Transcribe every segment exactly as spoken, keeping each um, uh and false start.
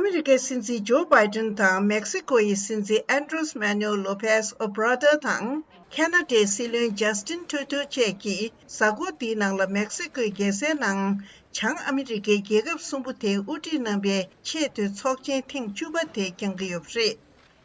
ཨ་མི་རི་ཀའི་སྲིད་འཛིན་ཇོ་བྷའི་ཏན་དང་མེག་སི་ཀོ་ཡི་སྲིད་འཛིན་ཨན་ཌྲེས་མེ་ནུ་ལོ་པེས་ཨོ་བྷ་ར་ཏར་དང་ཁེ་ན་ཌའི་སྲིད་བློན་ཇ་སི་ཏིན་ཁྲུ་ཏོ་བཅས་ཀྱིས་གཟའ་འཁོར་འདིའི་ནང་ལ་མེག་སི་ཀོའི་རྒྱལ་སའི་ནང་བྱང་ཨ་མི་རི་ཀའི་རྒྱལ་ཁབ་གསུམ་པོ་དེའི་དབུ་ཁྲིད་རྣམ་པའི་ཆེས་མཐོའི་ཚོགས་ཆེན་ཐེངས་བཅུ་པ་དེ་བསྐྱངས་ཀྱི་ཡོད་པ་རེད།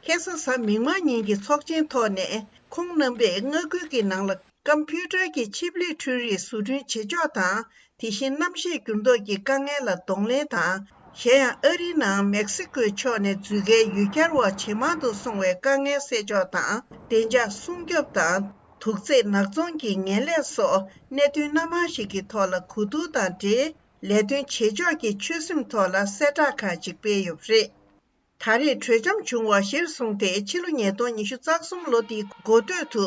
ཁ་སང་གཟའ་མིག་དམར་ཉིན་གྱི་ཚོགས་ཆེན་ཐོག་ནས་ཁོང་རྣམ་པས་མངའ་ཁུལ་གྱི་ནང་ལ་ཀམ་པུ་ཊར་གྱི་ཆིབས་ལས་འཕྲུལ་རིག་བཟོ་སྐྲུན་བྱེད་ཕྱོགས་དང་། དེ་བཞིན་གནམ་གཤིས་འགྱུར་ལྡོག་གི་དཀའ་ངལ་ལ་གདོང་ལེན་དང་། གཞན་ཡང་ཨ་རིའི་ནང་མེག་སི་ཀོའི་ཕྱོགས་ནས་འཛུལ་མཁན་ཡུལ་གྱར་བ་ཇེ་མང་དུ་སོང་བའི་དཀའ་ངལ་སེལ་ཕྱོགས་དང་། བདེ་འཇགས་སྲུང་སྐྱོབ་དང་། དུག་རྫས་ནག་ཚོང་གི་ངན་ལས་སོགས་གནད་དོན་སྣ་མང་ཞིག་གི་ཐོག་ལ་གོ་བསྡུར་དང་འབྲེལ། ལས་དོན་བྱེད་ཕྱོགས་ཀྱི་ཆོད་སེམས་ཐོག་ལ་གསལ་བསྒྲགས་ཁག་ཅིག་སྤེལ་ཡོད་པ་རེད། ད་རེས་གྲོས་འཆམ་བྱུང་བ་གཞིར་བཟུང་སྟེ། ཕྱི་ལོ་ཉིས་སྟོང་ཉི་ཤུ་རྩ་གསུམ་ལོ་འདིའི་འགོ་སྟོད་དུ།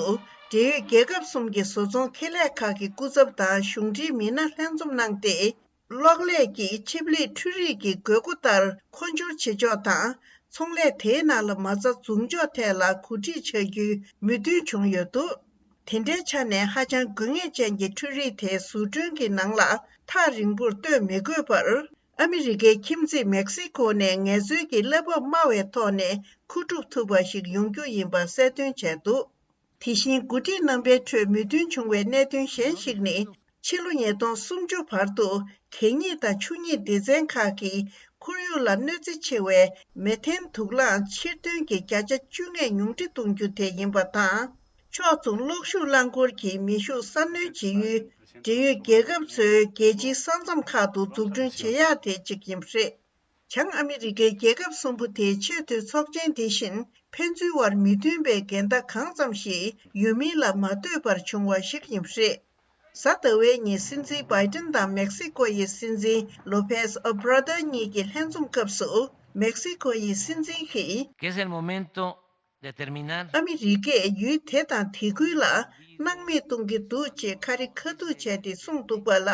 འབྲེལ་ཡོད་རྒྱལ་ཁབ་གསུམ་གྱི་བཟོ་ཚོང་ཁེ་ལས་ཁག་གི་སྐུ་ཚབ་དང་གཞུང་འབྲེལ་མི་སྣ་ལྷན་འཛོམས་གནང་སྟེ། གློག་ཀླད་ཀྱི་ཆིབས་ལས་འཕྲུལ་རིག་གི་དགོས་མཁོ་ལྟར་མཁོ་སྦྱོར་བྱེད་ཕྱོགས་དང་། ཚོང་ལས་དེའི་ནང་ལ་མ་རྩ་འཛུགས་ཕྱོགས་ཐད་ལ་གོ་སྒྲིག་བྱ་རྒྱུའི་མོས་མཐུན་བྱུང་ཡོད་འདུག་དེ་འདྲའི་ཆ་ནས་ཧ་ཅང་དགོས་ངེས་ཅན་གྱི་འཕྲུལ་རིག་དེ་བཟོ་སྐྲུན་གྱི་ནང་ལ་ཐག་རིང་པོར་གཏོད་མི་དགོས་པར། ཨ་མི་རི་ཀའི་ཁྱིམ་མཚེས་མེག་སི་ཀོ་ནས་ངལ་རྩོལ་གྱི་གླ་འབབ་དམའ་བའི་ཐོག་ནས་མཁོ་སྒྲུབ་ཐུབ་པ་ཞིག་ཡོང་རྒྱུ་ཡིན་པ་གསལ་སྟོན་བྱས་འདུག་དེ་བཞིན་འགོ་ཁྲིད་རྣམ་པའི་ཁྲོད་མོས་མཐུན་བྱུང་བའི་གནད་དོན་གཞན་ཞིག་ནི། ཕྱི་ལོ་ཉིས་སྟོང་སུམ་ཅུ་བར་དུ་གད་སྙིགས་དང་ཆུ་སྙིགས་སྡེ་ཚན་ཁག་གིས་ཁོར་ཡུག་ལ་གནོད་འཚེ་ཆེ་བའི་མེ་ཐན་དུག་རླངས་ཕྱིར་ཐོན་གྱི་བརྒྱ་ཆ་བཅུ་ལྔ་ཉུང་འཕྲི་གཏོང་རྒྱུ་དེ་ཡིན་པ་དང་། ཕྱོགས་མཚུངས་གློག་ཤུགས་རླངས་འཁོར་གྱི་མེ་ཤུགས་གསར་སྣོན་བྱེད་ཡུལ་འབྲེལ་ཡོད་རྒྱལ་ཁབ་ཚོའི་རྒྱལ་སྤྱིའི་ས་མཚམས་ཁག་ཏུ་འཛུགས་སྐྲུན་བྱེད་ཡག་དེ་གཅིག་ཡིན་པ་རེད། བྱང་ཨ་མི་རི་ཀའི་རྒྱལ་ཁབ་གསུམ་པོ་དེའི་ཆེས་མཐོའི་ཚོགས་ཆེན་དེ་བཞིན་ཕན་ཚུན་བར་མི་མཐུན་པའི་འགལ་ཟླ་གང་ཙམ་ཞིག་ཡོད་མིན་ལ་མ་ལྟོས་པར་བྱུང་བ་ཞིག་ཡིན་པ་རེད། གཟའ་ཟླ་བའི་ཉིན་སྲིད་འཛིན་བྷའི་ཏིན་དང་མེག་སི་ཀོ་ཡི་སྲིད་འཛིན་ལོ་པེས་ཨོ་བྷ་ར་ཏར་གཉིས་ཀྱི་ལྷན་འཛོམས་སྐབས་སུ་མེག་སི་ཀོ་ཡི་སྲིད་འཛིན་གྱིས། Que es el momento de terminar. ཨ་མི་རི་ཀས་ཡུལ་དེ་དང་དེ་ཁུལ་ལ་སྣང་མེད་གཏོང་གི་འདུག་ཅེས་ཁ་རི་ཁ་ཐུག་བྱས་ཏེ་གསུངས་འདུག་པ་ལ།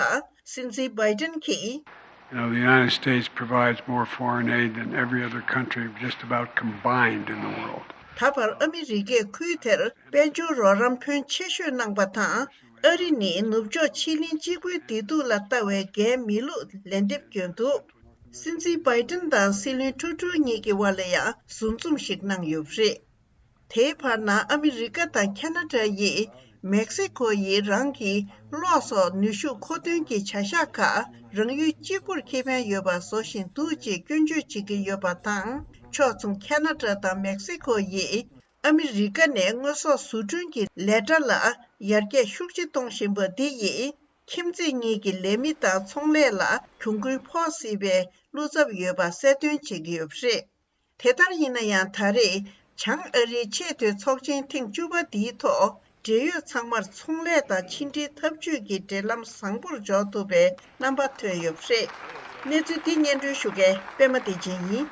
སྲིད་འཛིན་བྷའི་ཏིན་གྱིས། You know, the United States provides more foreign aid than every other country just about combined in the world. ད་བར་ཨ་མི་རི་ཀས་ཁུལ་དེར་དཔལ་འབྱོར་རོགས་རམ་ཕོན་ཆེ་ཤོས་གནང་པ་དང་། ཨ་རི་ནི་ནུབ་ཕྱོགས་ཕྱེད་གླིང་གཅིག་པུའི་བདེ་སྡུག་ལ་ལྟ་བའི་འགན་མི་བླུག་ལན་འདེབས་བསྐྱོན་འདུག་སྲིད་འཛིན་བྷའི་ཏིན་དང་སྲིད་བློན་ཁྲུ་ཏྲོ་གཉིས་ཀྱི་དབར་ལ་ཡང་ཟུར་འཛོམས་ཤིག་གནང་ཡོད་པ་རེད། དེའི་བར་ན་ཨ་མི་རི་ཀ་དང་ཁ་ན་ཌ་ཡིས་མེག་སི་ཀོ་ཡིས་རང་གི་གློག་སོགས་ནུས་ཤུགས་མཁོ་འདོན་གྱི་བྱ་གཞག་ཁག་རང་ཡུལ་གཅིག་པུར་ཁེ་ཕན་ཡོད་པ་བཟོ་བཞིན་འདུག་ཅེས་སྐྱོན་བརྗོད་བྱེད་ཀྱི་ཡོད་པ་དང་། ཕྱོགས་མཚུངས་ཁ་ན་ཌ་དང་མེག་སི་ཀོ་ཡིས་ཨ་མི་རི་ཀ་ནས་དངོས་ཟོག་བཟོ་སྐྲུན་གྱི་ལས་གྲྭ་ལ་ཡར་རྒྱས་ཤུགས་ཆེ་གཏོང་བཞིན་པ་འདི་ཡིས་ཁྱིམ་མཚེས་གཉིས་ཀྱི་ལས་མི་དང་ཚོང་ལས་ལ་གྱོང་གུན་ཕོག་སྲིད་པའི་བློ་འཚབ་ཡོད་པ་གསལ་སྟོན་བྱེད་ཀྱི་ཡོད་པ་རེད། དེ་ལྟར་ཡིན་ན་ཡང་། ད་རེས་བྱང་ཨ་རིའི་ཆེས་མཐོའི་ཚོགས་ཆེན་ཐེངས་བཅུ་པ་འདིའི་ཐོག་འབྲེལ་ཡོད་ཚང་མར་ཚོང་ལས་དང་ཕྱི་འབྲེལ་འཐབ་ཇུས་ཀྱི་འབྲེལ་ལམ་བཟང་པོར་འཇོག་ཐུབ་པའི་རྣམ་པ་ཐོན་ཡོད་པ་རེད། གནས་ཚུལ་འདི་སྙན་སྒྲོན་ཞུ་མཁན་པད་མ་བདེ་ཆེན་ཡིན།